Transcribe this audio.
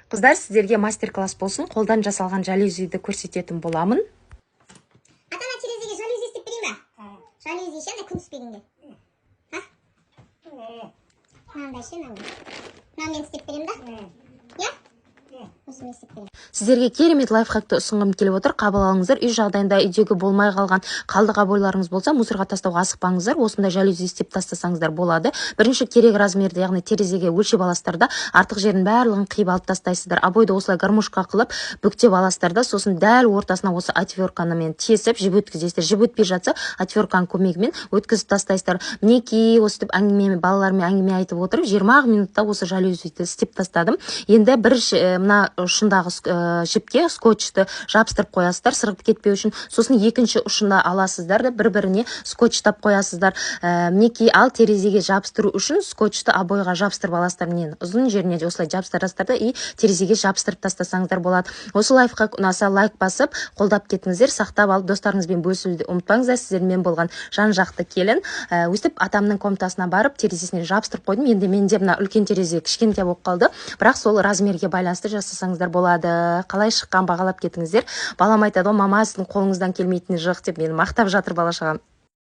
Қыздар, сіздерге мастер класс болсын, қолдан жасалған жалюзиді көрсететін боламын. Ата, ана терезеге жалюзи істеп берейін ба? Жалюзи ше, ана күн түспегенге. А, мынандай ше, мынандай, мынаны мен істеп беремін да, иә, осымен істеп беремін. Сіздерге керемет лайфхакты ұсынғым келіп отыр, қабыл алыңыздар. Үй жағдайында үйдегі болмай қалған қалдық обойларыңыз болса, мусорға тастауға асықпаңыздар, осындай жалюзи істеп тастасаңыздар болады. Бірінші керек размерді, яғни терезеге өлшеп аласыздар да, артық жерін барлығын қиып алып тастайсыздар. Обойды осылай гармошка қылып бүктеп аласыздар да, сосын дәл ортасына осы отверткамен тесіп, жіп өткізесіздер. Жіп өтпей жатса, отвертканың көмегімен өткізіп тастайсыздар. Мінекей, осытып әңгіме, балалармен әңгіме айтып отырып, 20 минутта осы жалюзиді істеп тастадым. Енді бір мына ұшындағы жіпке скотчты жабыстырып қоясыздар, сырғып кетпеу үшін. Сосын екінші ұшына аласыздар да, бір біріне скотчтап қоясыздар. Мінекей, ал терезеге жабыстыру үшін скотчты обойға жабыстырып аласыздар. Міне, ұзын жеріне де осылай жабыстырасыздар да, и терезеге жабыстырып тастасаңыздар болады. Осы лайфхак ұнаса, лайк басып, қолдап кетіңіздер, сақтап алып, достарыңызбен бөлісуді ұмытпаңыздар. Сіздермен болған жан жақты келін. Өстіп атамның комнатасына барып, терезесіне жабыстырып қойдым. Енді менде мына үлкен терезе кішкентай болып қалды, бірақ сол размерге байланысты жасасаңыздар болады. Қалай шыққан, бағалап кетіңіздер. Балам айтады ғой: «Мама, сіздің қолыңыздан келмейтіні жоқ», – деп мені мақтап жатыр бала шағам.